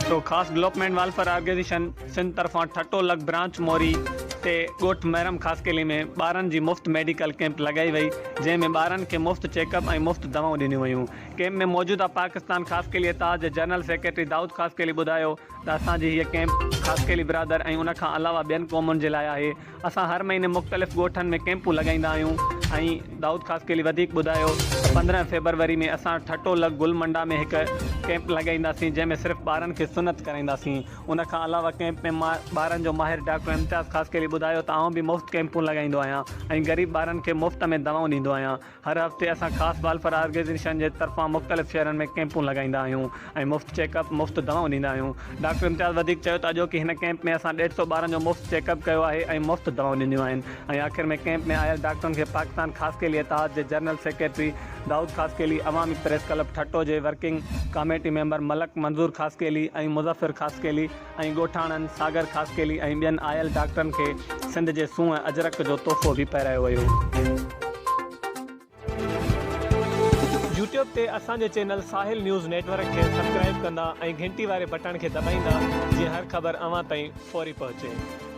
ٺٽو، خاص development welfare organisation Sindh طرفان ٺٽو لڳ برانچ موري تي ڳوٺ محرم خاصخيلي ۾ ٻارن جي مفت ميڊيڪل ڪئمپ لڳائي وئي جنهن ۾ ٻارن کي مفت چيڪ اپ ۽ مفت دوائون ڏنيون ويون ڪئمپ ۾ موجوده پاڪستان خاصخيلي اتحاد جي جنرل سيڪريٽري دائود خاصخيلي ٻڌايو ته اسان جي هيء ڪئمپ خاصخيلي برادر ۽ ان کان علاوه ٻين قومن جي لاء آهي اسان هر مهيني مختلف ڳوٺن ۾ ڪئمپون لڳائيندا آهيون ۽ دائود خاصخيلي وڌيڪ ٻڌايو ته 15 فيبروري ۾ اسان ٺٽو لڳ گل منڊا ۾ هڪ ڪئمپ لڳائينداسين جنهن ۾ صرف ٻارن کي سنت ڪرائينداسين ان کان علاوه ڪئمپ ۾ ٻارن جو ماهر ڊاڪٽر امتياز خاصخيلي ٻڌايو ته آئون به مفت ڪئمپون لڳائيندو آهيان ۽ غريب ٻارن کي مفت ۾ دوائون ڏيندو آهيان هر هفتي اسان خاص ويلفيئر آرگنائيزيشن جي طرفان مختلف شهرن ۾ ڪئمپون لڳائيندا آهيون ۽ مفت چيڪ اپ، مفت دوائون ڏيندا آهيون. ڊاڪٽر امتياز وڌيڪ چيو ته اڄوڪي هن ڪئمپ ۾ اسان ڏيڍ سئو ٻارن جو مفت چيڪ اپ ڪيو آهي ۽ مفت دوائون ڏنيون آهن ۽ آخر ۾ ڪئمپ ۾ آيل ڊاڪٽرن کي پاڪستان خاصخيلي اتحاد جي general secretary Daud Khaskheli, Awami press club Thatta جي working committee member Malik Manzoor Khaskheli ۽ Muzaffar Khaskheli ۽ ڳوٺاڻن ساگر خاصخيلي ۽ ٻين آيل ڊاڪٽرن کي سنڌ جي سونهن اجرڪ جو تحفو به پهرايو ويو. يوٽيوب تي اسان جي چينل ساحل نيوز نيٽ ورڪ کي سبسڪرائيب ڪندا ۽ گهنٽي واري بٽڻ کي دٻائيندا جيئن هر خبر اوهان تائين فوري پهچي.